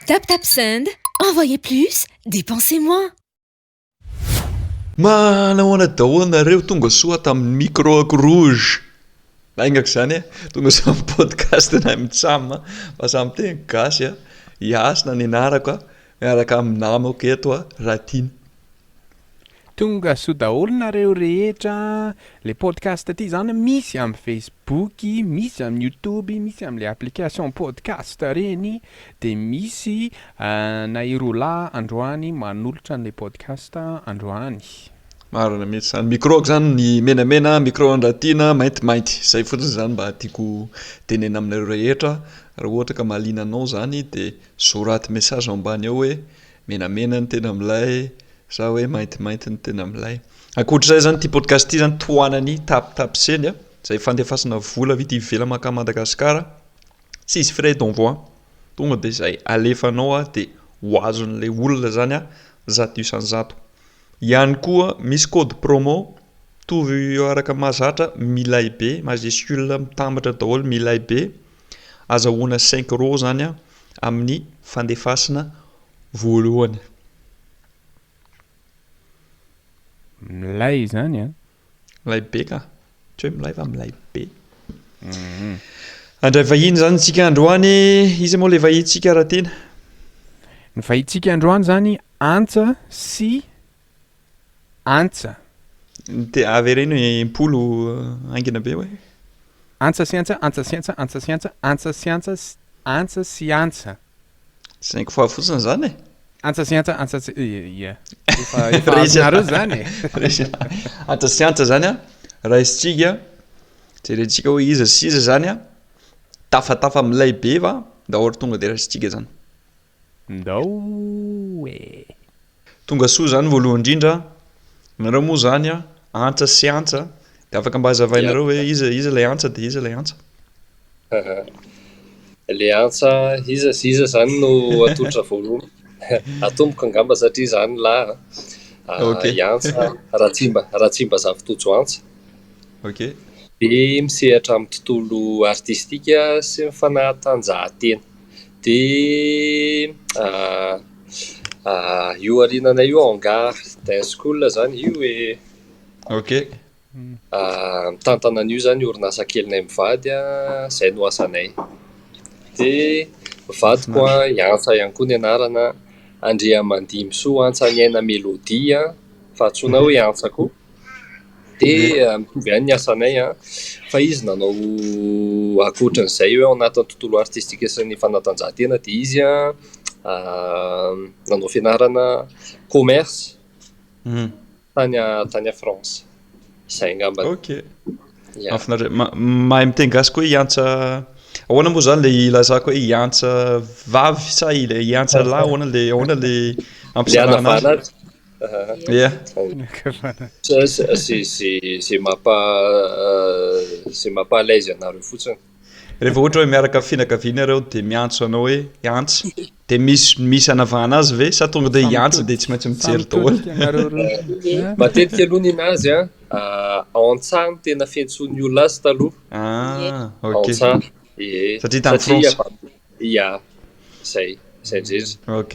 Tap tap send, envoyez plus, dépensez moins. Manahoana daholo nareo tonga soa tamin'ny micro ako rouge laingako izany e tonga soa amin'ny podcast nay mitsam fa samy teny gasy a i Hasina ny anarako a miaraka amin'ny namako eto a Ratiana. Tonga soa daholo nareo rehetra, le podcast ty zany misy am facebook, misy am youtube, misy am le application podcast reny, de misy anay roa lahy androany manolotra anle podcast androany. Marina mihitsy zany, micro-ko zany ny menamena, micro an-dRatiana maintimainty, zay fotsiny zany mba tiako tenenina aminareo rehetra, raha ohatra ka mahaliana anao zany de soraty message ao ambany ao hoe menamena ny tena milay, Sa hoe maintimainty no tena milay. Ankoatr'izay izany ity podcast ity izany tohanan'ny Taptapsend a, izay fandefasana vola avy ety ivelany mankany Madagasikara, tsisy frais d'envoi, tonga dia izay alefanao a dia ho azon'ilay olona izany a zato isan-zato. Ihany koa misy code promo mitovy araka ny mahazatra milay be, majuscule mitambatra daholo milay be, azahoana cinq euros izany a amin'ny fandefasana voalohany. Milay izany an! Milay be ka! Tsy hoe milay fa milay be. Mhm. Handray vahiny izany isika androany. Iza moa ilay vahintsika raha tiana? Ny vahintsika androany izany Antsa sy Antsa. Te avereno impolo haingana be hoe. Antsa sy Antsa, Antsa sy Antsa, Antsa sy Antsa, Antsa sy Antsa, Antsa sy Antsa. Cinq fois fotsiny zany e. Antsa sy antsa, antsa sy, ia. Efa efa azonareo zany e. Resy. Antsa sy antsa zany a, raisintsika, jerentsika hoe iza sy iza zany a, tafatafa milay be va, ndao ary tonga de raisintsika zany. Ndao e. Tonga soa zany voalohany indrindra, nareo moa zany a, antsa sy antsa, de afaka mba hazavainareo hoe iza iza ilay antsa de iza ilay antsa? Le antsa iza sy iza zany no atolotra voalohany? Atomboko angamba satria za no lahy an. Ok. I Antsa Ratsimba, Ratsimba Zafitojo Antsa. Ok. Dia misehatra amin'ny tontolo artistika sy ny fanatanjahantena. Dia io aoriananay io Hangar Dance School zany io e. Ok. Mitantana an'io izany orinasa kelinay mivady, izay no asanay. Dia vadiko i Antsa ihany koa ny anarana, Andriamandimbisoa Antsa Niaina Melody, fa antsoina hoe Antsa koa. Dia mitovy ihany ny asanay fa izy nanao ankoatran'izay hoe ao anatin'ny tontolo artistika sy ny fanatanjahantena dia izy nanao fianarana commerce. Tany tany France. Izay angamba. Ok. Mahafinaritra. Mahay miteny gasy koa hiantsa ahoana moa zany le ilazako hoe hiantsa vavy sa ilay hiantsa lahy ahoana le ahoana le ampisarahana azy? Ia. Zay mampa zay mampa à l'aise anareo fotsiny. Rehefa ohatra hoe miaraka fianakaviana iareo dia miantso anao hoe Antsa, dia misy misy anavahana azy ve sa tonga dia i Antsa dia tsy maintsy mijery daholo? Matetika aloha ny anazy an, Antsa no tena fiantsoan'ny olona azy taloha. Ah, ok. Antsa, ie. Satria tany France. Ia, zay, zay indrindra. Ok.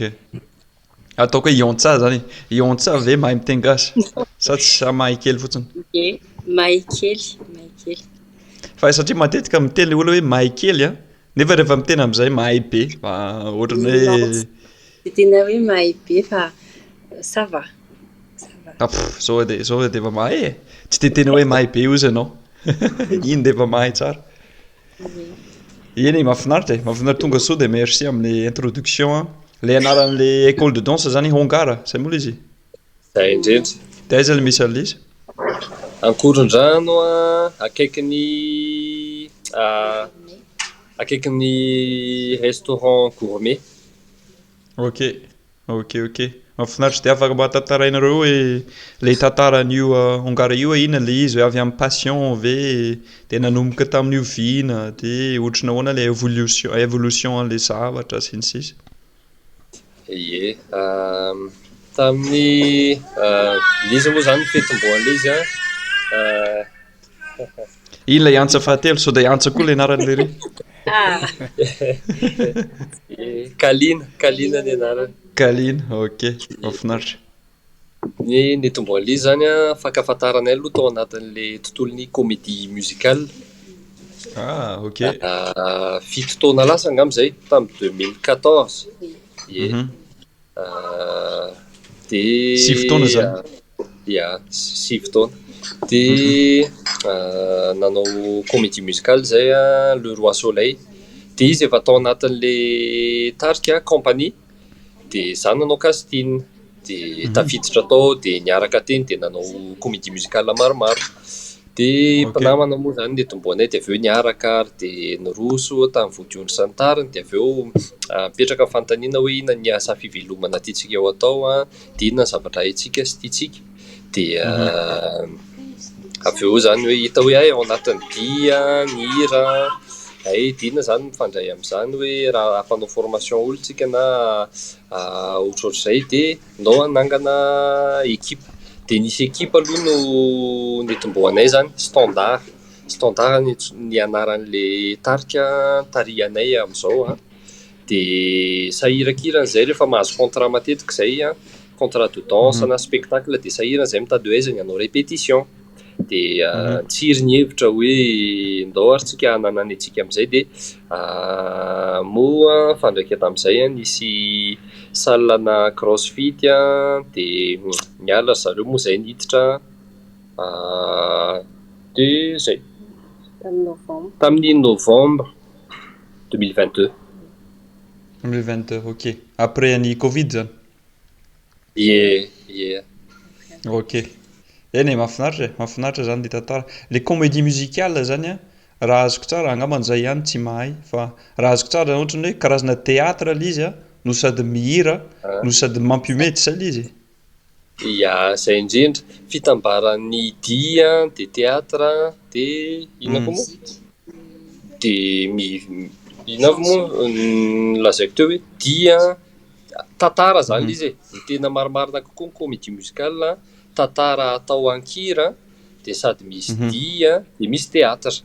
Ataoko hoe Iontsa zany e. Iontsa ve mahay miteny gasy? Sa tsy sa mahay kely fotsiny? Ie, mahay kely, mahay kely. Fa satria matetika miteny le olona hoe mahay kely an, nefa rehefa miteny amin'izay mahay be, fa ohatran'ny hoe Tsy tena hoe mahay be fa ça va, ça va. Ah pff, zao de zao de efa mahay e. Tsy de tena hoe mahay be ozy ianao. Iny de efa mahay tsara. Eny e, mahafinaritra e, mahafinaritra tonga soa dia merci amin'ny introduction an. Ilay anaran'ilay école de danse zany Hongara, zay moa ilay izy? Zay indrindra. Dia aiza ilay misy an'ilay izy? Ankorondrano an, akaikin'ny akaikin'ny restaurant gourmet. Ok. Ok ok. Mahafinaritra dia afaka mba tantarainareo hoe ilay tantaran'io Hongara io hoe inona ilay izy hoe avy amin'ny passion ve dia nanomboka tamin'io vina dia ohatry ny ahoana ilay évolution évolution an'ilay zavatra sy ny sisa. Ie, tamin'ny ilay izy moa izany ny fitomboan'ilay izy an. Iny ilay antsa fahatelo, sao dia antsa koa ilay anaran'ilay ry. Ah. Kalina, Kalina ny anarany. Kalina, ok, mahafinaritra. Ny nitomboan'ilay izy izany an, fankafataranay aloha tao anatin'ilay tontolon'ny comédie musicale. Ah, ok. 7 taona lasa angamba izay, tamin'ny 2014. Ie. Dia 9 taona izany. Ia, 9 taona. Dia nanao comédie musicale izay an, Le Roi Soleil. Dia izy efa tao anatin'ilay tarika, compagnie. Dia izaho nanao casting. Dia tafiditra tao, dia niaraka teny, dia nanao comédie musicale maromaro. Dia mpinamana moa izany nitomboanay, dia avy eo niaraka ary dia niroso tamin'ny vodiondry sy ny tariny, dia avy eo mipetraka ny fanontaniana hoe inona ny asa fivelomana tiantsika ho atao an, dia inona ny zavatra haintsika sy tiantsika. Dia avy eo izany hoe hita hoe hay ao anatin'ny dihy ny hira, hay dia inona izany mifandray amin'izany hoe raha hampanao formation olona isika na ohatrohatr'izay dia ndao hanangana ekipa. Dia nisy ekipa aloha no nitomboanay izany, Standard. Standard ny anaran'ilay tarika tarihanay amin'izao an. Dia sahirankirana izay rehefa mahazo contrat matetika izay an, contrat de danse na spectacle dia sahirana izay mitady hoe aiza ny hanao répétition. Dia nitsiry ny hevitra hoe ndao ary tsika hanana ny antsika amin'izay dia moa mifandraika tamin'izay nisy salle ana crossfit dia niala ry zareo moa izay niditra dia izay. Tamin'ny novembre. Tamin'ny novembre 2022. 2022, ok. Après an'ny Covid zany? Ie, ie. Ok. Eny e, mahafinaritra e, mahafinaritra zany le tantara. Le comédie musicale zany an, raha azoko tsara, angambany zay ihany tsy mahay, fa raha azoko tsara zany ohatran'ny hoe karazana théâtre le izy an, no sady mihira, no sady mampihomehy, tsy zay le izy? Ya, zay indrindra. Fitambaran'ny dihy an, dia théâtre, dia inona koa moa? Dia mi-, inona avy moa no lazaiko teo hoe dihy an, Tantara zany ilay izy e, ny tena marimarina kokoa ny comédie musicale, tantara atao an-kira dia sady misy dihy dia misy théâtre,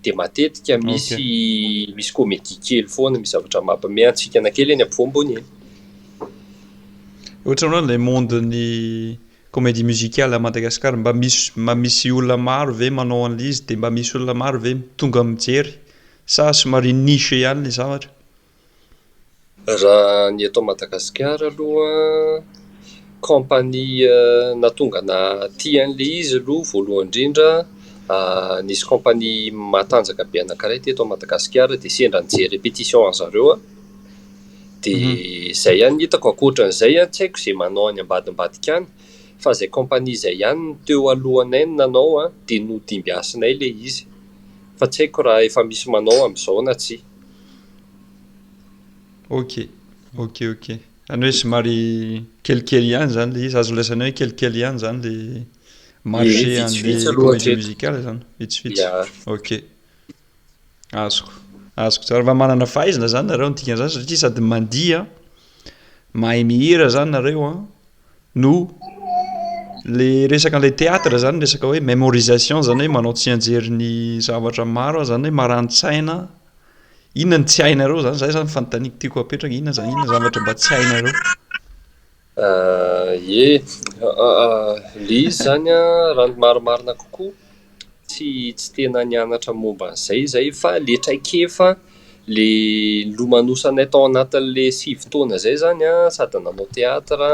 dia matetika misy misy comédie kely foana, misy zavatra mampiomehy antsikana kely eny ampovoambony eny. Ohatran'ny hoe ilay monde-n'ny comédie musicale à Madagascar, mba misy mba misy olona maro ve manao an'ilay izy dia mba misy olona maro ve tonga mijery sa somary niche ihany ilay zavatra? Raha ny eto Madagasikara aloha, compagnie nahatonga anah tia an'ilay izy aloha voalohany indrindra, nisy compagnie matanjaka be anankiray teto Madagasikara dia sendra nijery répétition an'zareo aho, dia izay ihany no hitako, ankoatran'izay tsy haiko izay manao any ambadimbadika any fa izay compagnie izay ihany no teo alohanay no nanao dia nodimbiasinay ilay izy, fa tsy haiko raha efa misy manao amin'izao na tsia. Ok, ok, ok. Zany hoe somary kelikely ihany zany le izy, azo lazaina hoe kelikely ihany zany le marché Ie, an'le vitsivitsy aloha comédie hatreto. musicale zany, vitsivitsy. Ya. Ok, azoko, azoko tsara. Fa manana fahaizana zany nareo ny dikan'izany satria sady mandihy an, mahay mihira zany nareo an, no le resaka an'ilay théâtre zany resaka hoe mémorisation zany hoe manao tsianjery ny zavatra maro zany hoe marani-tsaina Inona no tsy hainareo zany? Zay zany fanontaniako tiako apetraka, inona zany, inona zavatra mba tsy hainareo? Ie, le izy zany an, raha ny marimarina kokoa, tsy tsy tena nianatra momba an'izay izahay fa le traikefa, le nilomanosanay tao anatin'le 9 taona izay zany an, sady nanao théâtre,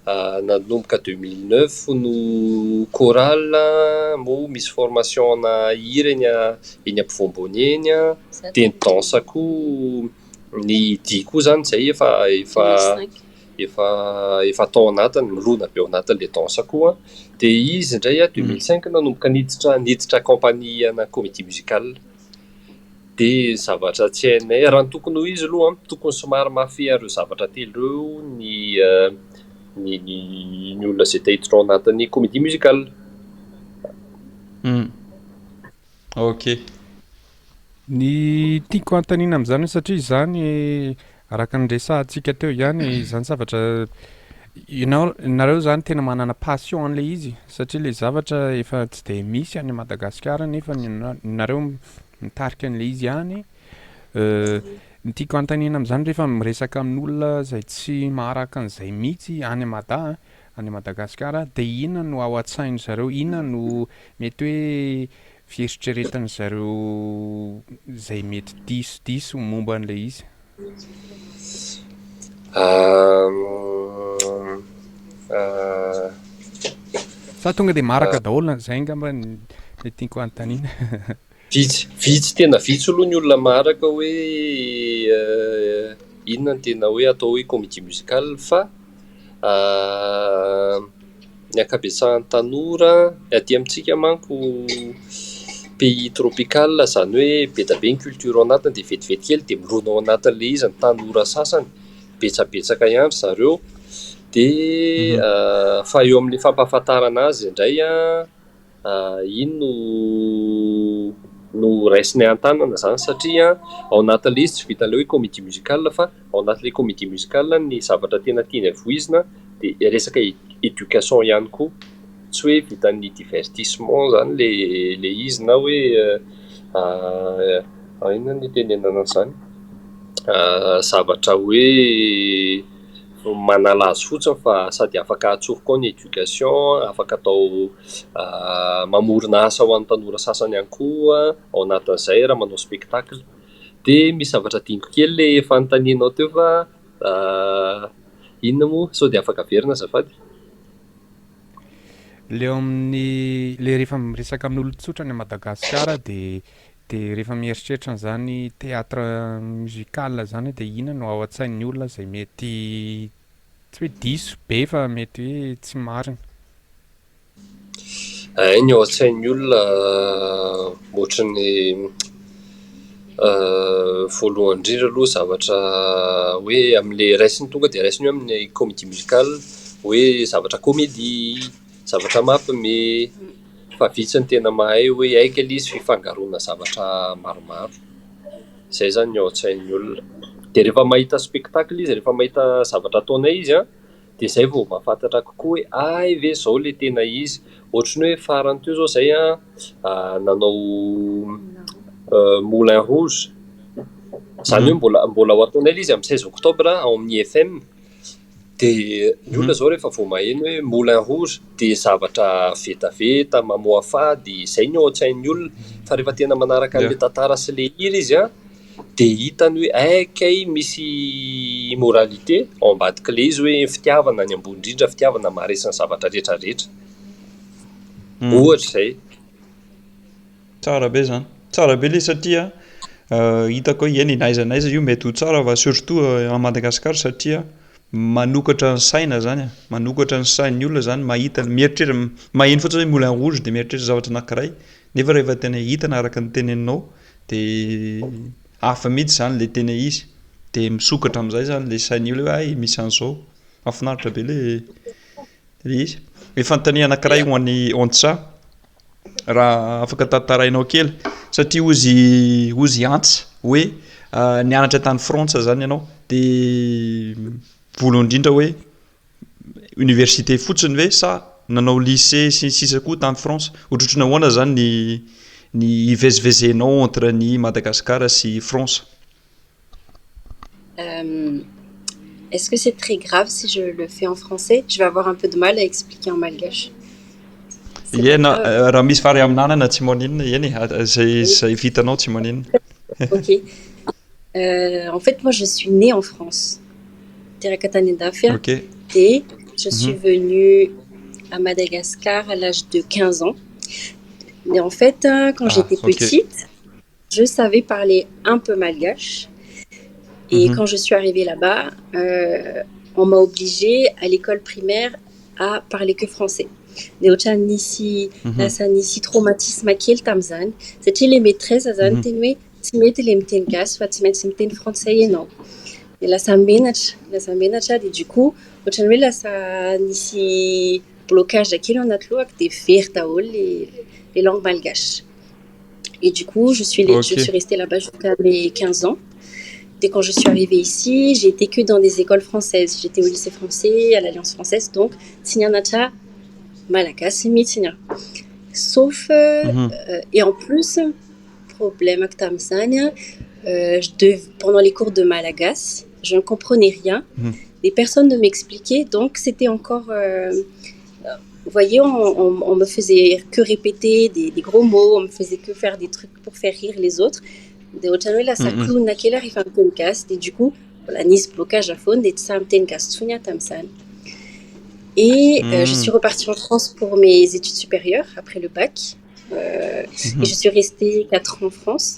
Nanomboka 2009 no chorale moa misy formation ana hira eny eny ampovoambony eny dia ny danse koa ny dihy koa izany izay efa efa efa efa tao anatiny milona be ao anatin'ilay danse koa dia izy indray 2005 nanomboka niditra niditra compagnie ana comédie musicale. Dia zavatra tsy hainay, raha ny tokony ho izy aloha an, tokony somary mahafehy an'ireo zavatra telo ireo ny ny ny ny olona izay te hiditra ao anatin'ny comédie musicale. Hum. Ok. Ny tiako hanontaniana amin'izany hoe satria izany araka ny resahantsika teo ihany izany zavatra ianao nareo izany tena manana passion an'ilay izy satria ilay zavatra efa tsy dia misy any Madagasikara nefa ny nareo mitarika an'ilay izy ihany. Ny tiako hanontaniana amin'izany rehefa miresaka amin'olona izay tsy maharaka an'izay mihitsy any Mada a, any Madagasikara dia inona no ao an-tsain-dry zareo, inona no mety hoe fieritreretan-dry zareo izay mety disodiso momba an'ilay izy? Sa tonga dia maharaka daholo, izay angamba no tiako hanontaniana. Vitsy, vitsy tena vitsy aloha ny olona maharaka hoe inona no tena hoe atao hoe comédie musicale fa ny ankabetsahan'ny tanora, ny aty amintsika manko pays tropical izany hoe be dia be ny culture ao anatiny dia vetivety kely dia mirona ao anatin'ilay izy ny tanora sasany, betsabetsaka ihany ry zareo dia fa eo amin'ilay fampahafantarana azy indray an. Iny no no raisinay an-tanana izany satria ao anatin'ilay izy tsy vitan'ilay hoe comédie musicale fa ao anatin'ilay comédie musicale ny zavatra tena tianay voizina dia resaka éducation ihany koa. Tsy hoe vitan'ny divertissement izany ilay ilay izy na hoe inona no itenenana an'izany? Zavatra hoe manala azy fotsiny fa sady afaka atsofoka ao ny éducation, afaka atao mamorona asa ho an'ny tanora sasany ihany koa ao anatin'izay raha manao spectacle. Dia misy zavatra adinoko kely ilay fanontanianao teo fa inona moa? Sao dia afaka averina azafady? Ilay eo amin'ny, ilay rehefa miresaka amin'olon-tsotra any Madagasikara dia Dia rehefa mieritreritra an'izany théâtre musical izany dia inona no ao an-tsain'ny olona izay mety tsy hoe diso be fa mety hoe tsy marina? Hay ny ao an-tsain'ny olona ohatran'ny voalohany indrindra aloha zavatra hoe amin'ilay raisiny tonga dia raisiny hoe amin'ny comédie musicale hoe zavatra comédie, zavatra mampime. Fa vitsy ny tena mahay hoe aika ilay izy fifangaroana zavatra maromaro. Izay izany ny ao an-tsain'ny olona. Dia rehefa mahita spectacle izy, rehefa mahita zavatra ataonay izy an, dia izay vao mahafantatra kokoa hoe hay ve izao ilay tena izy. Ohatran'ny hoe farany teo izao izay an, nanao Moulin Rouge. Izany hoe mbola mbola ho ataonay ilay izy amin'ny seize octobre ao amin'ny IFM. Dia ny olona izao rehefa vao maheno hoe Moulin Rouge dia zavatra vetaveta, mamoafady, izay no ao an-tsain'ny olona. Fa rehefa tena manaraka an'ilay tantara sy ilay hira izy an, dia hitany hoe hay kay misy moralité ao ambadik'ilay izy hoe ny fitiavana ny ambony indrindra, fitiavana maharesy ny zavatra rehetra rehetra. Ohatra izay. Tsara be zany. Tsara be le satria hitako hoe eny na aiza na aiza io mety ho tsara fa surtout à Madagascar satria manokatra ny saina zany e, manokatra ny sain'ny olona zany mahita, mieritreritra, maheno fotsiny hoe Moulin Rouge dia mieritreritra zavatra anankiray nefa rehefa tena hita na araka ny teneninao dia hafa mihitsy zany le tena izy dia misokatra amin'izay zany le sain'ny olona hoe hay misy an'izao, mahafinaritra be le le izy. Ny fanontaniana anankiray ho an'i Ontsa. Raha afaka tantarainao kely satria hozy hozy Antsa hoe nianatra tany Frantsa zany ianao dia voalohany indrindra hoe université fotsiny ve sa nanao lycée sy ny sisa koa tany France? Ohatrohatry ny ahoana zany ny ny hivezivezenao entre ny Madagascar sy France? Euh, est-ce que c'est très grave si je le fais en français Je vais avoir un peu de mal à expliquer en malgache. Ie, na euh, raha misy vary amin'anana tsy maninona, eny e, zay zay vitanao tsy maninona. Ok. Euh, en fait, moi, je suis née en France. Teraka tany an-dafy aho. Ok. Et je suis venue à Madagascar à l'âge de 15 ans. Mais en fait, hein, quand Ah, j'étais ok. petite, je savais parler un peu malgache. Et quand je suis arrivée là-bas, euh, on m'a obligée à l'école primaire à parler que français. Dia ohatran'ny nisy lasa nisy traumatisme kely tamin'izany satria ilay maîtresse zany niteny hoe tsy mety ilay miteny gasy fa tsy maintsy miteny frantsay ianao. Dia lasa menatra, lasa menatra aho dia du coup ohatran'ny hoe lasa nisy blocage kely ao anaty lohako dia very daholo les les langues malgaches. Et du coup, je suis, je suis restée là-bas jusqu'à mes 15 ans. Dès quand je suis arrivée ici, j'étais que dans des écoles françaises. J'étais au lycée français, à l'Alliance française, donc tsy nianatra malagasy mihitsy aho. Sauf, et en plus, problème tamin'izany, Euh, je dev... Pendant les cours de malagasy, je ne comprenais rien. Mmh. Les personnes ne m'expliquaient, donc c'était encore... Euh, vous voyez, on, on, on me faisait que répéter des, des gros mots, on me faisait que faire des trucs pour faire rire les autres. De ohatran'ny hoe lasa mm -hmm. clown kely aho rehefa miteny gasy dia du coup voilà nisy blocage foana dia tsy sahy miteny gasy intsony aho tamin'izany. Et euh, je suis repartie en France pour mes études supérieures après le bac. Euh, mm -hmm. Et je suis restée 4 ans en France.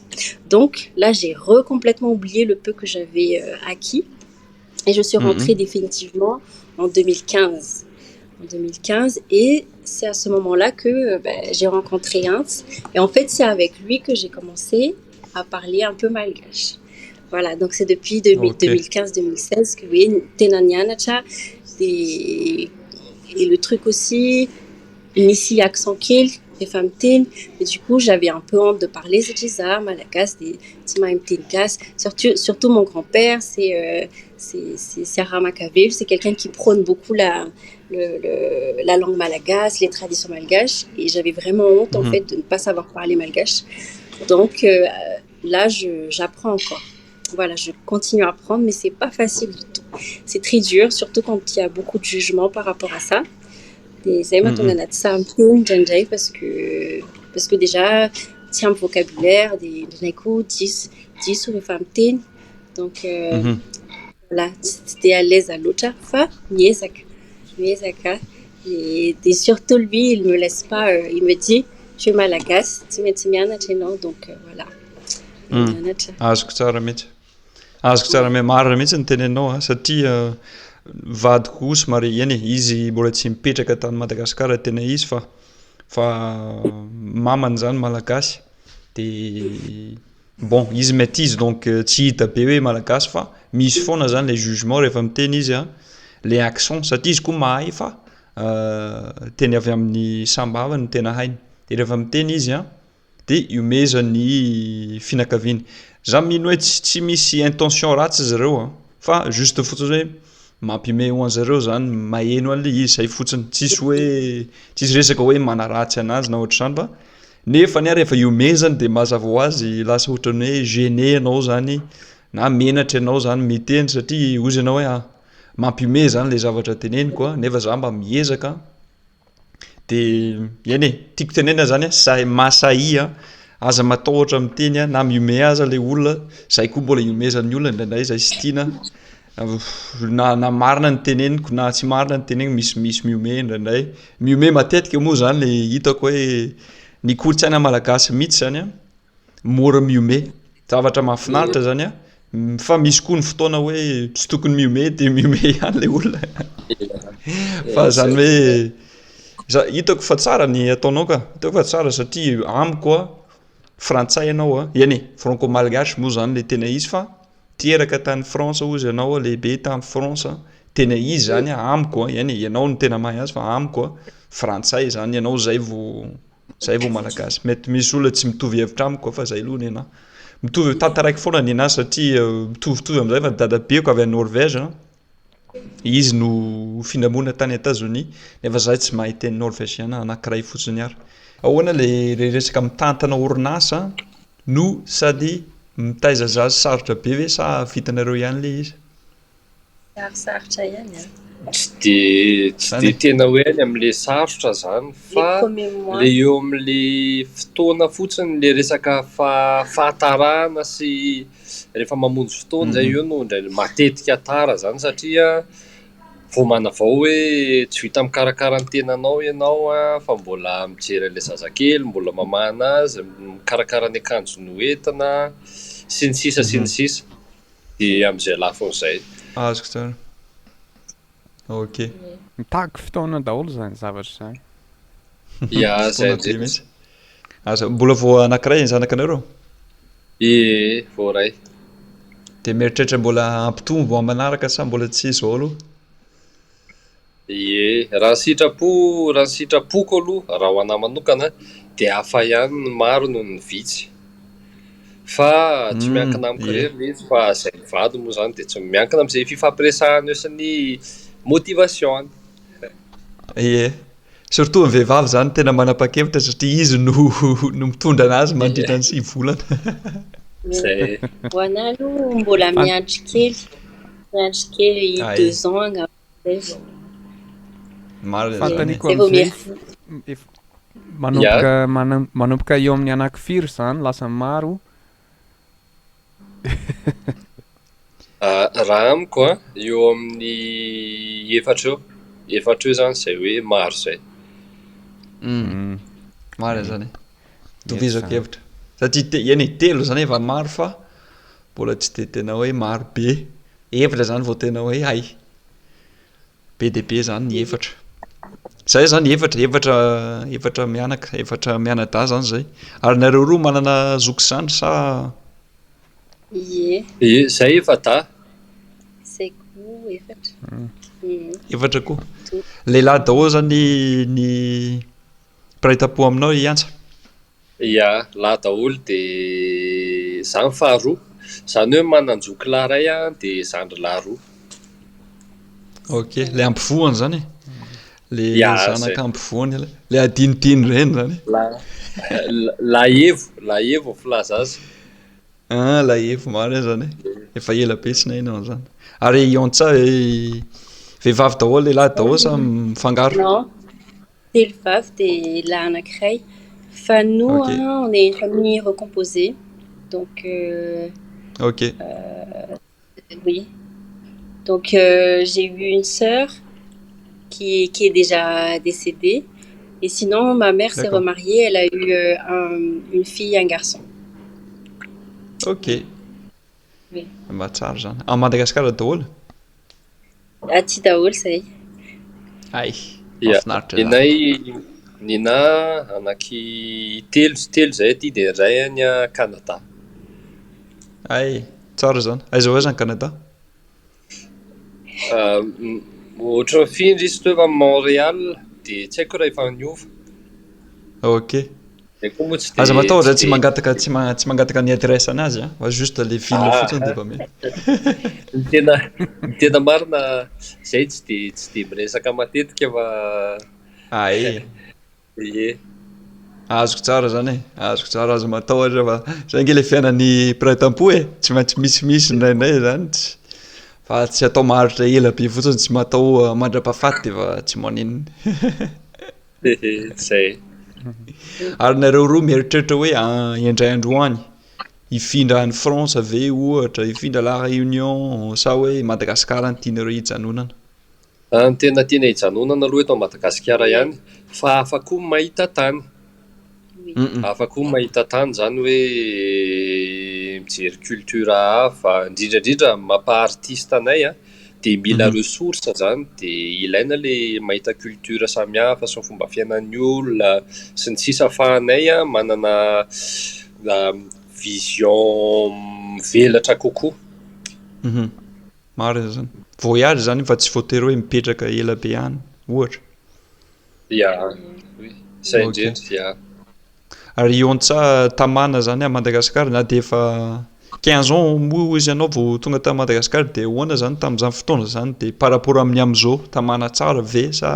Donc là, j'ai recomplètement oublié le peu que j'avais euh, acquis. Et je suis rentrée mm -hmm. définitivement en 2015. En 2015. Et c'est à ce moment-là que ben, j'ai rencontré Hans. Et en fait, c'est avec lui que j'ai commencé à parler un peu malgache. Voilà, donc c'est depuis 2015-2016 que oui, tena nianatra. Et, et le truc aussi, nisy accent kely rehefa miteny. Et du coup, j'avais un peu honte de parler satria za malagasy dia tsy mahay miteny gasy. Surtout, surtout mon grand-père, c'est euh, c'est Ramakavelo, c'est quelqu'un qui prône beaucoup la, le, le, la langue malagasy, les traditions malgaches. Et j'avais vraiment honte, en fait, de ne pas savoir parler malgache. Donc euh, là, j'apprends encore. Voilà, je continue à apprendre, mais c'est pas facile du tout. C'est très dur, surtout quand il y a beaucoup de jugements par rapport à ça. Dia zay mahatonga anahy tsy sahy miteny indraindray parce que parce que déjà tsy ampy vocabulaire dia indraindray koa diso diso rehefa miteny donc euh, mm -hmm. voilà tsy dia à l'aise loatra fa miezaka miezaka et, et surtout lui il me laisse pas euh, il me dit tu es malagasy tsy maintsy mianatra ianao donc euh, voilà mm. mianatra azoko tsara mihitsy azoko tsara marina mihitsy ny teneninao a satria vadiko koa somary eny e izy mbola tsy mipetraka tany Madagasikara tena izy fa fa mamany zany malagasy de bon izy mety izy donc tsy hita be hoe malagasy fa misy foana zany le jugement rehefa miteny izy a le accent satria izy koa mahay fa teny avy amin'ny Sambava no tena hainy de rehefa miteny izy a de iomezany fianakaviany za mino hoe tsy tsy misy intention ratsy zareo a fa juste fotsiny hoe mampime ho an'zareo zany maheno an'le izy zay fotsiny tsisy hoe tsisy resaka hoe manaratsy anazy na ohatra zany fa nefa ny a rehefa iomezany de mazava ho azy lasa ohatrany hoe gêné anao zany na menatra ianao zany miteny satria ozy ianao hoe a mampime zany le zavatra teneniko a nefa za mba miezaka de eny e tiako tenena zany a sa masahia aza matahotra miteny a na miome aza le olona zay koa mbola iomezan'ny olona indraindray zay sy tiana na na marina ny teneniko na tsy marina ny teneniko misy misy miome indraindray miome matetika moa zany le hitako hoe ny kolontsaina malagasy mihitsy zany a mora miome zavatra mahafinaritra zany a fa misy koa ny fotoana hoe tsy tokony miome de miome ihany le olona fa zany hoe za hitako fa tsara ny ataonao ka hitako fa tsara satria amiko a frantsay ianao a eny e franco malgache moa zany le tena izy fa teraka tany France ozy ianao a lehibe tany France tena izy zany a amiko a eny e ianao no tena mahay azy fa amiko a frantsay zany ianao zay vo zay vo malagasy mety misy olona tsy mitovy hevitra amiko fa zay aloha ny anahy mitovy tantaraiky foana ny anahy satria mitovitovy amizay fa dadabeko avy any Norvège izy no findramonina tany Etazonia nefa zahay tsy mahay teny norvégiana anankiray fotsiny ary ahoana le le resaka mitantana orinasa no sady mitaiza zazy sarotra be ve sa vitanareo ihany le izy Sarosarotra ihany a. Tsy de tsy de Zany e? tena hoe any amin'le sarotra zany Les fa premiers mois. le eo amin'le fotoana fotsiny le resaka fa- fahatarana sy rehefa mamonjy fotoana zay eo no indray matetika tara zany satria vao manavao hoe tsy vita mikarakara ny tenanao ianao a fa mbola mijery an'ilay zazakely, mbola mamahana azy, mikarakara ny akanjony hoentina sy ny sisa sy ny sisa de amin'izay lafin'izay. Azoko tsara. Ok. Mitaky fotoana daholo zany zavatra zany. Ya, zay Fotoana be indrindra. mihitsy. Aza mbola vao anankiray ny zanakanareo? Ie, vao ray. De mieritreritra mbola hampitombo amin'ny manaraka sa mbola tsy izao aloha? Ie, raha ny sitrapo raha ny sitrapoko aloha raha ho anahy manokana dia hafa ihany ny maro noho ny vitsy. Fa tsy miankina amiko Ie. irery ilay izy fa izay mivady moa izany dia tsy miankina amin'izay fifampiresahana eo sy ny motivation-ny. Ie. Surtout ny vehivavy zany tena manapa-kevitra satria izy no no mitondra anazy mandritra ny 9 volana. Zay. Ho anah aloha mbola miandry kely, miandry kely deux ans angamba zay. Marina zany. Fanontaniako Zay vao amizay mieritreritra. ef- manomboka mana- manomboka eo amin'ny anaky firy zany lasa maro? Ah, raha amiko an, eo amin'ny efatra eo. Efatra eo izany izay hoe maro izay. Mm. Marina zany e. Mety Tovizako zany. hevitra. Satria te, eny e, telo zany efa maro fa mbola tsy dia tena hoe maro be. Efatra zany vao tena hoe hay. Be dia be zany ny efatra. Zay zany efatra, efatra, efatra mianaka, efatra mianadahy zany zay. Ary nareo roa manana zoky sy zandry sa? Ie. Ie, zay efa-dahy. Zay koa efatra. Efatra koa. Lehilahy daholo zany ny mpiray tampo aminao i Antsa? Ya, lahy daholo dia za ny faharoa. Izany hoe manan-joky lahy iray aho dia zandry lahy roa. Ok, ilay ampovoany izany e? Ilay Ya, zay. zanaka ampovoany, ilay adinodino ireny izany. Lahy evo, lahy evo ny filaza azy. Ah, lahy evo marina izany e. Efa ela be tsy naheno an'izany. Ary i Antsa, vehivavy daholo, lehilahy daholo sa mifangaro? Non, telo vavy dia lahy anankiray. Fa nous, hein, on est une famille recomposée. Donc, euh, euh, oui. Donc, euh, j'ai eu une sœur qui, qui est déjà décédée. Et sinon, ma mère s'est remariée. Elle a eu une fille et un garçon. Ok. Oui. Mba tsara izany. À Madagasikara daholo? Aty daholo izay. Hay, Ya, mahafinaritra ny izany. anay, ny anahy anaky telo, telo izay aty dia iray any Canada. Hay, tsara izany. Aiza ho aiza any Canada? Ah, Ohatran'ny findra izy teo fa Montréal dia tsy haiko raha efa niova. Ok. Zay koa moa tsy Aza dia matahotra tsy tsy dia mangataka tsy ma- tsy mangataka ny adresse anazy an, fa juste le ville Ah, fotsiny dia efa mety. ny tena ny tena marina zay tsy dia tsy dia miresaka matetika fa Ay. ie. Azoko tsara zany e, azoko tsara, aza matahotra fa zay ange le fiainan'ny mpiray tampo e, tsy maintsy misimisy indraindray zany tsy fa tsy atao maharitra ela be fotsiny, tsy matao mandra-pahafaty dia efa tsy maninona. Zay. Ary nareo roa mieritreritra hoe indray andro any hifindra any France ve ohatra, hifindra La Réunion sa hoe Madagascar no tianareo hijanonana? Ny tena tiana hijanonana aloha eto Madagasikara ihany fa hafa koa ny mahita tany. Hafa koa ny mahita tany izany hoe mijery culture hafa, indrindra indrindra mampaha-artiste anay an, dia mila ressource izany, dia ilaina ilay mahita culture samihafa sy ny fomba fiainan'ny olona sy ny sisa ahafahanay manana vision mivelatra kokoa. Marina izany. Voyage izany fa tsy voatery hoe mipetraka ela be any ohatra. Ya, oui, izay indrindra, ya. Ary i Ontsa tamana izany à Madagascar na dia efa 15 ans moa hoy izy ianao vao tonga tany Madagascar dia ahoana izany tamin'izany fotoana izany dia par rapport amin'ny amin'izao tamana tsara ve sa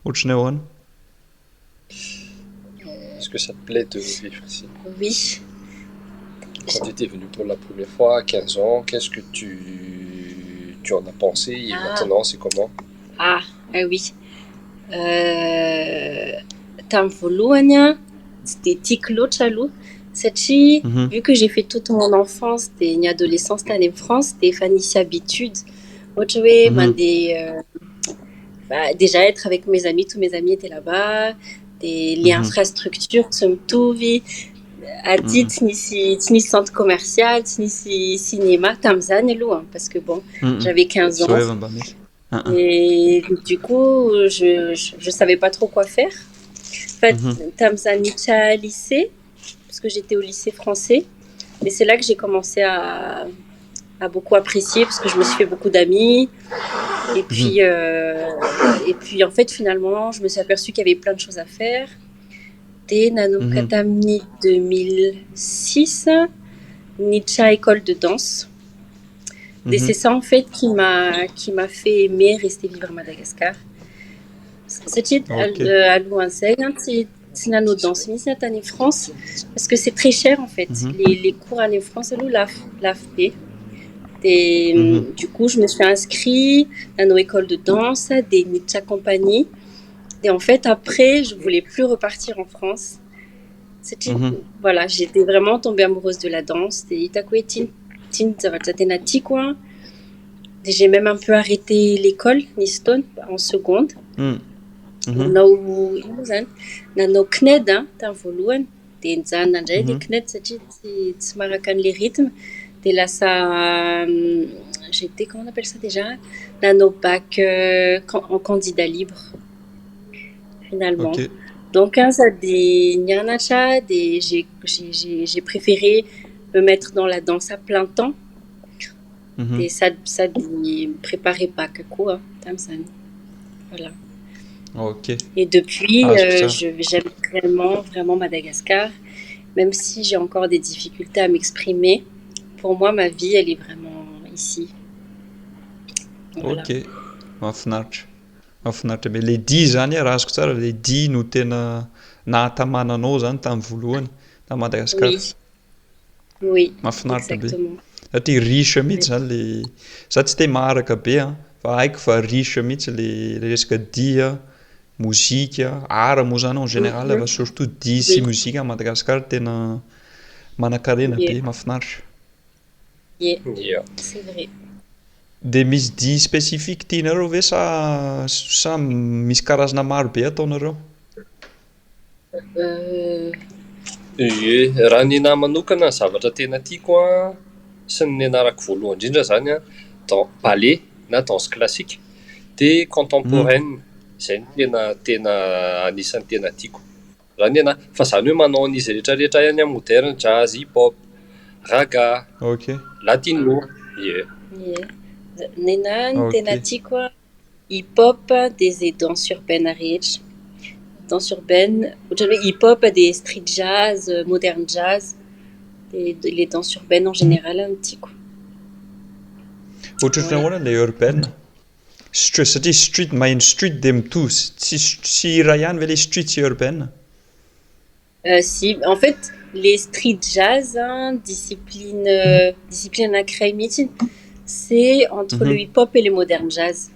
ohatran'ny ahoana? Est-ce que ça te plaît de vivre ici? Oui. Quand tu étais venu pour la première fois à 15 ans, qu'est-ce que tu, tu en as pensé et Ah. maintenant c'est comment? Ah, ah oui. Euh, tamin'ny voalohany an, tsy dia tiako loatra aloha satria vu que j'ai fait toute mon enfance dia ny adolescence tany amin'ny France dia efa nisy habitude ohatra hoe mandeha euh, bah, déjà être avec mes amis, tous mes amis étaient là-bas, dia les infrastructures tsy mitovy, aty tsy nisy tsy nisy centre commercial, tsy nisy cinéma tamin'izany aloha hein, parce que bon, j'avais 15 ans. Zao efa mba misy. Ah, ah. Et du coup, je, je, je savais pas trop quoi faire. En fait, tamin'izany niditra lycée, parce que j'étais au lycée français, mais c'est là que j'ai commencé à, à beaucoup apprécier, parce que je me suis fait beaucoup d'amis. Et puis, euh, et puis, en fait, finalement, je me suis aperçue qu'il y avait plein de choses à faire. Dia nanomboka tamin'ny 2006, niditra école de danse. Et c'est ça, en fait, qui m'a qui m'a fait aimer rester vivre à Madagascar. Satria alohan'izay an, tsy Tsy nanao danse mihitsy aho tany France parce que c'est très cher en fait. Les cours any France aloha lafo, lafo be. Dia du coup je me suis inscrit nanao école de danse dia niditra compagnie. Dia en fait après je voulais plus repartir en France satria voilà, j'étais vraiment tombée amoureuse de la danse dia hitako hoe ity ity ny zavatra tena tiako an. Dia j'ai même un peu arrêté l'école nisy fotoana en seconde. Nanao ino moa zany? Nanao CNED an tamin'ny voalohany dia nijanona indray ilay CNED satria tsy tsy maharaka an'ilay rythme. Dia lasa j'étais comment on appelle ça déjà? Nanao bac en candidat libre finalement. Donc sady nianatra dia j'ai préféré me mettre dans la danse à plein temps. Dia sady préparer bac koa tamin'izany. Voilà. Et depuis, j'aime vraiment, vraiment Madagascar. Même si j'ai encore des difficultés à m'exprimer, pour moi, ma vie, elle est vraiment ici. Voilà. Ok, mahafinaritra. Mahafinaritra be. Le dihy zany raha azoko tsara, le dihy no tena nahatamana anao zany tamin'ny voalohany ta Madagasikara. Oui. Mahafinaritra be. Exactement. Satria riche mihitsy zany le, za tsy te maharaka be an, fa haiko fa riche mihitsy le resaka dihy, mozika, art moa zany en général fa surtout dihy sy mozika à Madagasikara tena manan-karena be, mahafinaritra. Yeah. C'est vrai. Dia misy dihy spécifique tianareo ve sa misy karazana maro be ataonareo? Ie, raha ny anahy manokana ny zavatra tena tiako an, sy ny nianarako voalohany indrindra zany an, dan- ballet na danse classique dia contemporaine, izay no tena anisan'ny tena tiako. Raha ny anahy, fa zany hoe manao an'izy rehetrarehetra ihany aho, moderne, jazz, hip hop, raga, latino, ie. Ie. Ny anahy ny tena tiako an, hip hop dia izay danse urbaine rehetra. Danse urbaine, ohatra hoe hip hop dia street jazz, moderne jazz, dia les danses urbaines en général no tiako. Ohatrohatry ny ahoana ilay urbaine? Street, satria street, maheno street dia mitovy, tsy iray ihany ve ilay street sy urbaine? Si, en fait, les street jazz, hein, discipline anankiray mihitsy, c'est entre le hip-hop et le moderne jazz.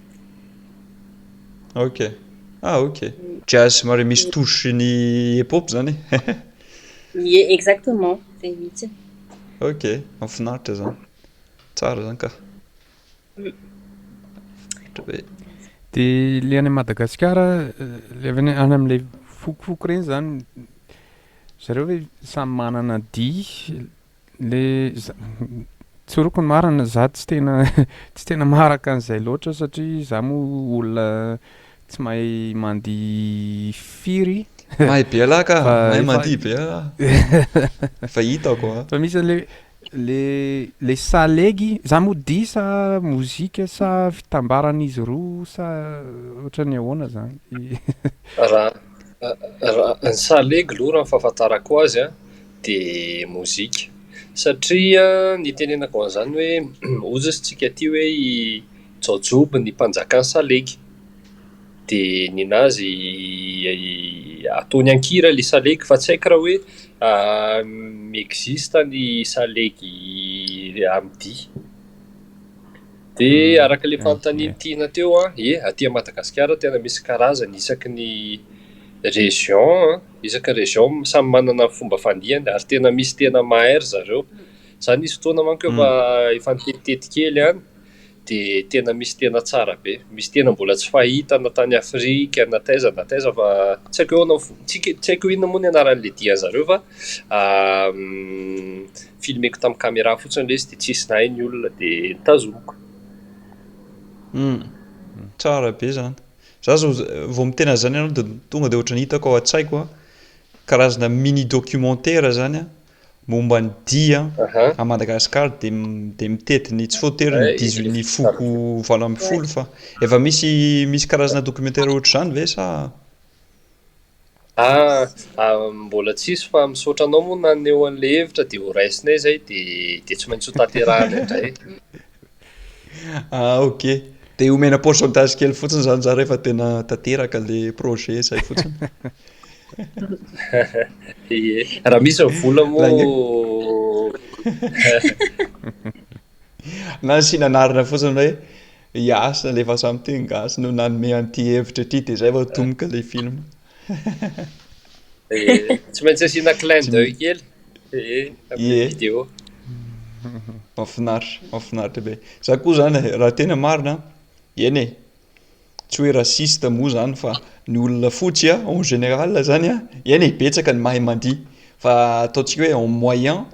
Ok. Ah, ok. Jazz somary misy touche ny hip-hop zany. Ie, exactement, zay mihitsy. Ok, mahafinaritra zany. Tsara zany ka. Be. Dia le any Madagasikara, le avy any amin'ilay fokofoko ireny zany, zareo ve samy manana dihy le tsoriko ny marina za tsy tena maharaka an'izay loatra satria za moa olona tsy mahay mandihy firy. Mahay be alahy ka, Fa mahay efa mandihy be alahy. Fa hitako a. Fa misy an'le le salegy, za moa dihy sa mozika sa fitambaran'izy roa sa ohatran'ny ahoana zany? Raha ny salegy aloha raha ny fahafantarako azy an, dia mozika satria ny itenenako an'izany hoe hozy isika aty hoe i Jaojoby ny mpanjakan'ny salegy. Dia ninazy ataony an-kira ilay salegy fa tsy haiko raha hoe mi-existe ny salegy amin'ny dihy. Dia araka ilay fanontanian'i Tiana teo an, ie aty Madagasikara tena misy karazany isaky ny région, isaky ny région samy manana ny fomba fandihany ary tena misy tena mahay ry zareo. Za nisy fotoana manko efa nitetitety kely any dia tena misy tena tsara be. Misy tena mbola tsy fahita na tany Afrika na taiza na taiza fa tsy haiko ahoana tsy haiko inona moa ny anaran'ilay dihan-jareo fa filmeko tamin'ny caméra fotsiny ilay izy dia tsisy nahay ny olona dia nitazomiko. Tsara be zany. Za zao vao miteny an'izany ianao dia tonga dia ohatran'ny hitako ao an-tsaiko an, karazana mini documentaire zany an, momba ny dihy à Madagasikara dia mitety ny tsy voatery ny dihy ny foko 18 fa efa misy karazana documentaire ohatr'izany ve sa? Ah, mbola tsisy fa misaotra anao moa naneho an'ilay hevitra dia ho raisinay izay dia tsy maintsy ho tanterahana indray. Ah, ok. Dia omena pourcentage kely fotsiny zany za rehefa tena tanteraka le projet zay fotsiny. Ie, raha misy ny vola moa Na asiana anarana fotsiny hoe i Hasina ilay vazaha miteny gasy no nanome an'ity hevitra ity dia izay vao atomboka ilay film. Ie, tsy maintsy asiana clin d'oeil kely. Ie, amin'ny vidéo. Mahafinaritra, mahafinaritra be. Za koa zany e, raha tena marina, eny e, tsy hoe raciste moa zany fa ny olona fotsy a, en général zany a, eny e, betsaka ny mahay mandihy fa ataontsika hoe en moyen,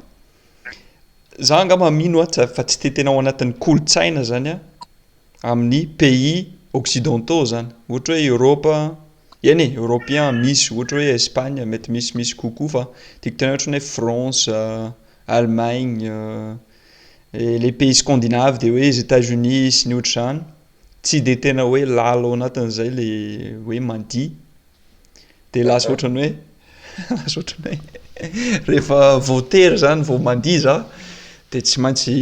za angamba mino a fa tsy de tena ao anatin'ny kolontsaina zany a, amin'ny pays occidentaux zany, ohatra hoe Europe, eny e, européen misy, ohatra hoe Espagne mety misimisy kokoa fa tiako tenenina ohatra ny hoe France, Allemagne, les pays scandinaves dia hoe Etats-Unis sy ny ohatr'izany, tsy dia tena hoe lalina ao anatin'izay le hoe mandihy, dia lasa ohatran'ny hoe lasa ohatran'ny hoe rehefa voatery zany vao mandihy za dia tsy maintsy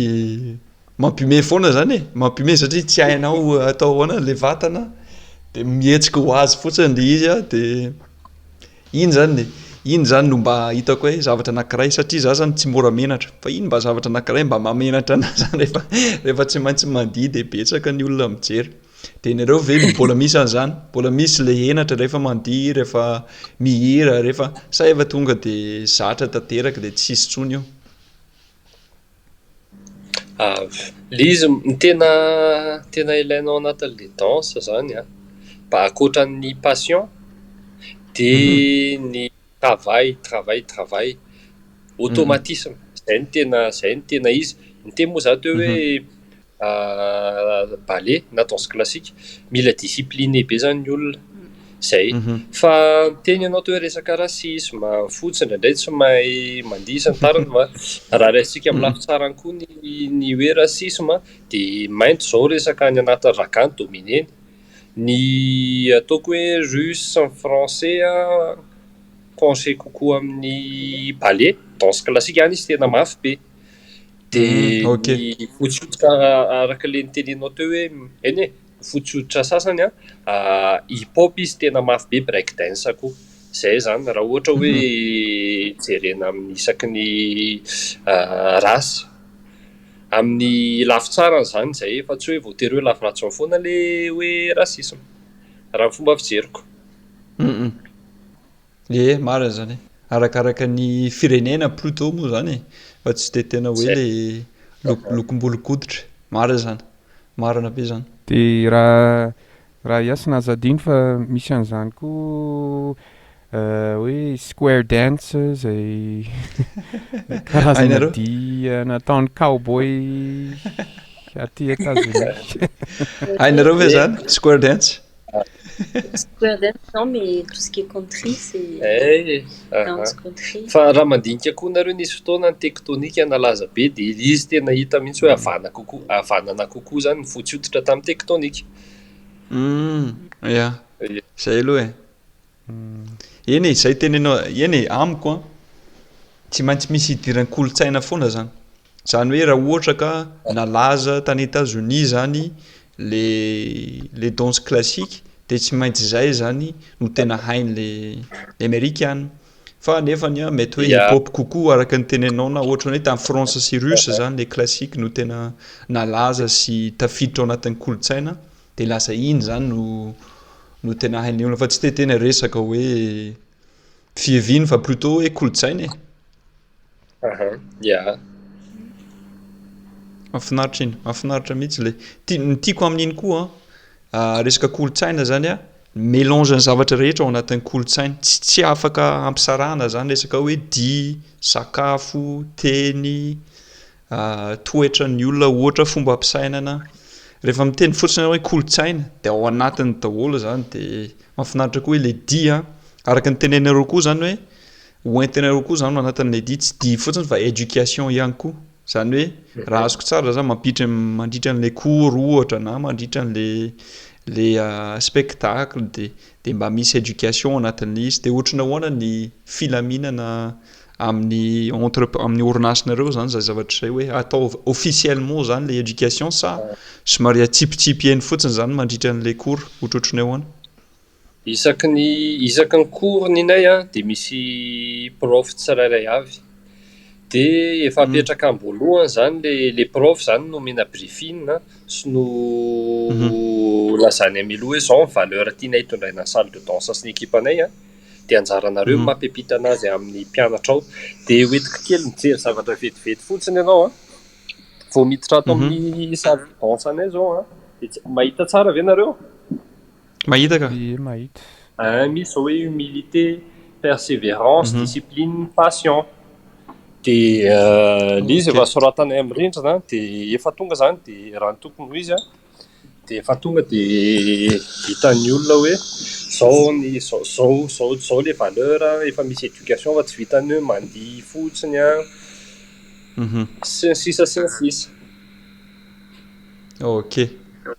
mampihomehy foana zany e, mampihomehy satria tsy hainao atao ahoana le vatana dia mihetsika ho azy fotsiny le izy an dia iny zany e, iny zany no mba hitako hoe zavatra anankiray satria za zany tsy mora menatra fa iny mba zavatra anankiray mba mahamenatra anahy zany rehefa rehefa tsy maintsy mandihy dia betsaka ny olona mijery. Dia nareo ve mbola misy an'izany? Mbola misy le henatra rehefa mandihy, rehefa mihira, rehefa sa efa tonga dia zatra tanteraka dia tsisy intsony io? Le izy ny tena tena ilaina ao anatin'le danse zany an, mba ankoatran'ny passion dia ny travail, travail, travail, automatisme, zay no tena zay no tena izy. Niteny moa za teo hoe ballet na danse classique, mila discipliné be zany ny olona, zay. Fa niteny ianao teo hoe resaka racisme, fotsy indraindray tsy mahay mandihy sy ny tariny fa raha raisintsika amin'ny lafy tsarany koa ny ny hoe racisme dia mainty izao resaka any anaty raga no dominé-ny. Ny ataoko hoe russe sy ny français an, penché kokoa amin'ny ballet, danse classique, any izy tena mafy be. Dia ny fotsy hoditra araka ilay niteneninao teo hoe eny e, ny fotsy hoditra sasany an, hip hop izy tena mafy be, break dance koa. Izay izany raha ohatra hoe jerena amin'ny isaky ny race. Amin'ny lafy tsarany izany izay fa tsy hoe voatery hoe lafy ratsiny foana ilay hoe racisme. Raha ny fomba fijeriko. Ie, marina izany e. Arakaraka ny firenena plutôt moa izany e, fa tsy dia tena hoe le lokom-bolon-koditra. Marina izany. Marina be izany. Dia raha raha hiasina aza adino fa misy an'izany koa hoe square dance izay karazana Hainareo? dihy nataon'ny cowboy aty Etazonia. Hainareo ve izany square dance? Square dance non mais tout ce qui est country c'est Eh, aha. dance country. Fa raha mandinika koa nareo nisy fotoana ny tektonika nalaza be dia izy tena hita mihitsy hoe havana kokoa, havanana kokoa zany ny fotsy hoditra tamin'ny tektonika. Humm, ya, zay aloha e. Eny e, zay tenenao, eny e, amiko an, tsy maintsy misy idiran'ny kolontsaina foana zany. Zany hoe raha ohatra ka nalaza tany Etazonia zany le le danse classique de tsy maintsy zay zany no tena hain'le le amerikana. Fa nefany an mety hoe hip hop kokoa araka ny teneninao na ohatran'ny hoe tany France sy Russe zany le classique no tena nalaza sy tafiditra ao anatin'ny kolontsaina de lasa iny zany no no tena hain'ny olona fa tsy de tena resaka hoe fiaviany fa plutôt hoe kolontsaina e. Aha, ya. Mahafinaritra iny, mahafinaritra mihitsy ilay. Ti- Ny tiako amin'iny koa an, ah, resaka kolontsaina zany an, mélange ny zavatra rehetra ao anatin'ny kolontsaina. Tsy tsy afaka ampisarahana zany resaka hoe dihy, sakafo, teny, ah, toetran'ny olona ohatra, fombam-pisainana. Rehefa miteny fotsiny ianao hoe kolontsaina dia ao anatiny daholo zany dia mahafinaritra koa hoe ilay dihy an, araka ny teneninareo koa zany hoe Ho entinareo koa zany ao anatin'ilay dihy, tsy dihy fotsiny fa education ihany koa. Zany hoe raha azoko tsara zany mampiditra mandritra an'ilay cours ohatra na mandritra an'ilay le spectacle de de mba misy education ao anatin'ilay izy. De ohatran'ny ahoana ny filaminana amin'ny entre amin'ny orinasinareo zany zay zavatra izay hoe atao officiellement zany le education sa somary atsipitsipy eny fotsiny zany mandritra an'ilay cours, ohatrohatran'ny ahoana? Isaky ny isaky ny cours ninay an dia misy prof tsirairay avy. Dia efa apetraka am-boalohany izany le le prof izany no omena briefing sy no lazainy mialoha hoe izao ny valeur tianay hitondraina ny salle de danse sy ny ekipanay an. Dia anjaranareo ny mampiampita anazy amin'ny mpianatra ao. Dia hoentiko kely mijery zavatra vetivety fotsiny ianao an. Vao miditra ato amin'ny salle de danse anay izao an, dia tsy- mahita tsara ve nareo? Mahita ka. Ie, mahita. Ein, misy izao hoe humilité, persévérance, discipline, passion. Dia ilay izy efa soratanay amin'ny rindrina dia efa tonga izany dia raha ny tokony ho izy an, dia efa tonga dia hitan'ny olona hoe izao ny izao izao izao izao ilay valeur, efa misy éducation fa tsy vitan'ny hoe mandihy fotsiny an, sy ny sisa sy ny sisa. Ok,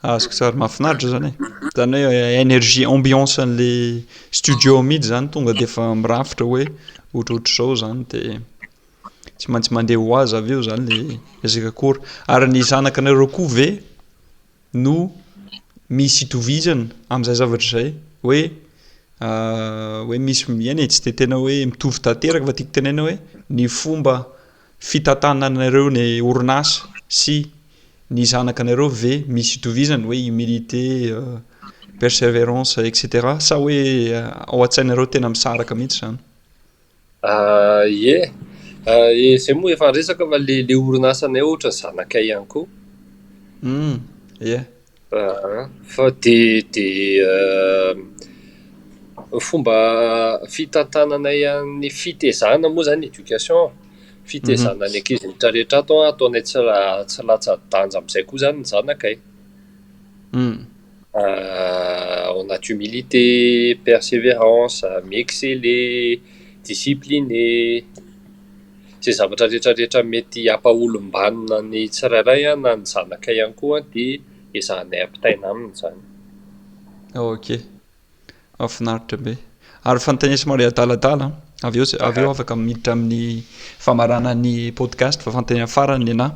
azoko tsara, mahafinaritra zany e. Zany hoe énergie ambiance an'le studio mihitsy zany tonga dia efa mirafitra hoe ohatrohatr'izao zany dia tsy maintsy mandeha ho azy avy eo zany le resaka cours. Ary ny zanakanareo koa ve no misy itovizana amin'izay zavatra izay hoe hoe misy eny e, tsy dia tena hoe mitovy tanteraka fa tiako tenenina hoe ny fomba fitantananareo ny orinasa sy ny zanakanareo ve misy itovizany hoe humilité, perseverance etc sa hoe ao an-tsainareo tena misaraka mihitsy izany? Ie, izay moa efa niresaka fa le le orinasanay ohatra ny zanakay ihany koa. Ie. Fa dia dia ny fomba fitantananay an'ny fitezana moa izany éducation, fitezana ny ankizy rehetra rehetra ato an, ataonay tsy tsy latsa-danja amin'izay koa izany ny zanakay. Ao anaty humilité, persévérance, mi-exceller, discipliné. Izay zavatra rehetra rehetra mety hampaolom-banona ny tsirairay na ny zanakay ihany koa dia ezahanay ampitaina aminy izany. Ok. Mahafinaritra be. Ary fanontaniana somary adaladala an, avy eo avy eo afaka miditra amin'ny famarana ny podcast fa fanontaniana farany ny anà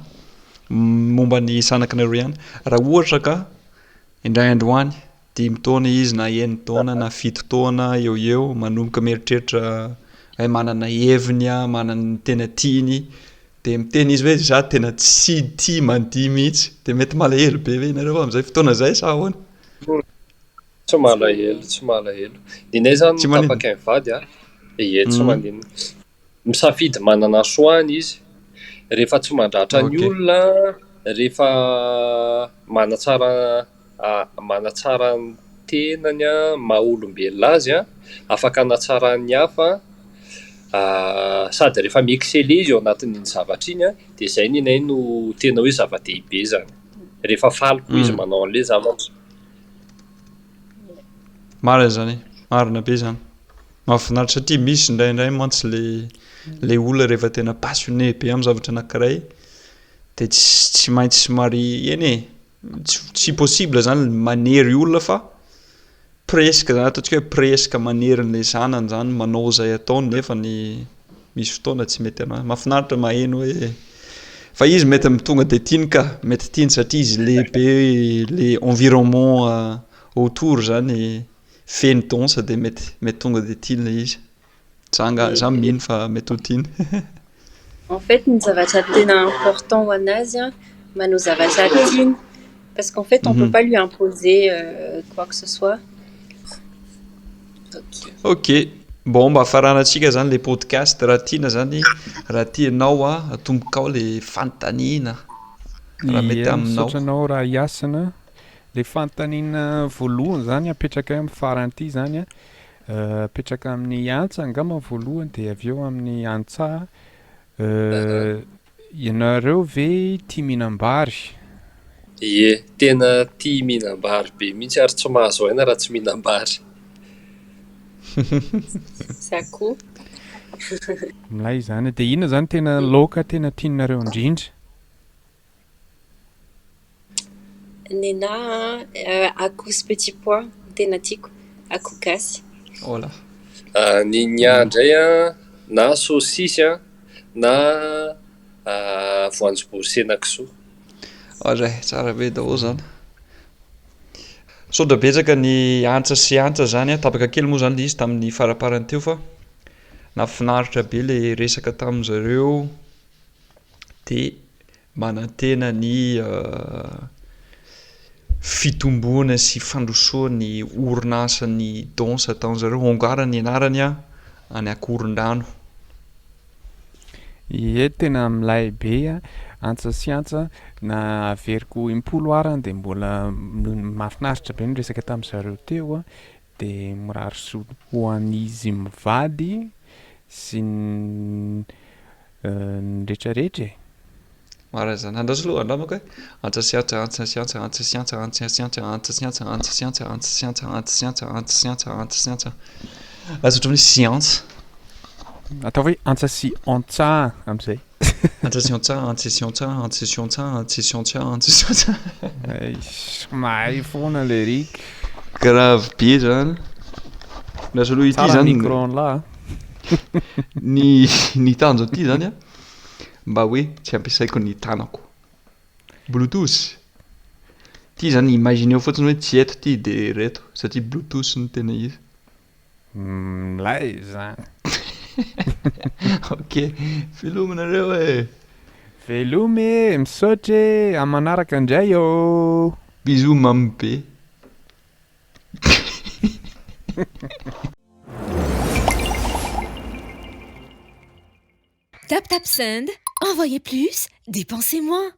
momba ny zanakinareo ihany. Raha ohatra ka indray andro any dimy taona izy na enin-taona na fito taona eo ho eo, manomboka mieritreritra hoe manana heviny aho, manana ny tena tiany, dia miteny izy hoe za tena tsy tia mandihy mihitsy, dia mety malahelo be ve ianareo amin'izay fotoana izay sa ahoana? Tsy malahelo, tsy malahelo. Ny anay izany tapaka mivady an, ie tsy maninona. Misafidy manana choix-ny izy. Rehefa tsy mandratra ny olona, rehefa manatsara manatsara ny tenany maha olombelona azy, afaka hanatsara ny hafa, sady rehefa mi-exceller izy ao anatin'iny zavatra iny dia izay ny anay no tena hoe zava-dehibe izany. Rehefa faly koa izy manao an'ilay zavatra. Marina izany e, marina be izany. Mahafinaritra satria misy indraindray mantsy le le olona rehefa tena passionné be amin'ny zavatra anankiray dia tsy tsy maintsy somary eny e, tsy tsy possible zany ny manery olona fa presque zany ataontsika hoe presque manery an'ilay zanany zany manao izay ataony nefa ny misy fotoana tsy mety anazy. Mahafinaritra maheno hoe fa izy mety tonga dia tiany ka, mety tiany satria izy lehibe le environnement autour zany feno danse dia mety mety tonga dia tiany ilay izy. Za nga za mino fa mety ho tiany. En fait ny zavatra tena important ho anazy an, manao zavatra tiany parce qu'en fait on peut pas lui imposer quoi que ce soit. Ok. Bon mba faranantsika zany le podcast raha tiana zany raha tianao a atombokao le fanontaniana raha mety aminao. Misaotra anao raha hiasina. Le fanontaniana voalohany zany apetrakay amin'ny farany ity zany a, apetraka amin'ny Antsa angamba voalohany dia avy eo amin'ny Antsa. Ianareo ve tia mihinam-bary? Ie, tena tia mihinam-bary be mihitsy ary tsy mahazo aina raha tsy mihinam-bary. Za koa. Milay izany. Dia inona izany tena laoka tena tianareo indrindra? Nenà a, akoho sy petit pois no tena tiako, akoho gasy. Hola. Ny ny ahy indray an, na saucisse an, na voanjobory sy henakisoa. Oadray, tsara be daholo zany. Misaotra betsaka ny antsa sy antsa zany a, tapaka kely moa zany le izy tamin'ny faraparany teo fa nahafinaritra be le resaka tamin'zareo de manantena ny fitomboana sy fandrosoan'ny orinasan'ny danse ataon'zareo, Ongara ny anarany a, any Ankorondrano. Ie tena milay be a, antsa sy antsa, na averiko impolo arany dia mbola mahafinaritra be ny resaka tamin'ny zareo teo a, dia mirary soa ho an'izy mivady sy ny retraretra e. Marina izany. Andraso aloha, andramako e. Antsa sy antsa, antsa sy antsa, antsa sy antsa, antsa sy antsa, antsa sy antsa, antsa sy antsa, antsa sy antsa, antsa sy antsa, antsa sy antsa, antsa sy antsa. Lasa ohatran'ny hoe siansa. Ataovy hoe antsa sy antsa amin'izay. Antsa sy antsa, antsa sy antsa, antsa sy antsa, antsa sy antsa, antsa sy antsa. Eish, mahay foana le Eric. Grave be zany. Andraso aloha ity Tsara zany. micro an'lah a. Ny ny tanjona ity zany a. Mba hoe tsy ampiasaiko ny tanako. Bluetooth. Ity zany imagineo fotsiny hoe tsy eto ity de reto satria bluetooth no tena izy. Milay zany. Ok, veloma nareo e. Veloma e, misaotra e, amin'ny manaraka indray ô. Bisous mamy be. Tap tap send, envoyez plus, dépensez moins.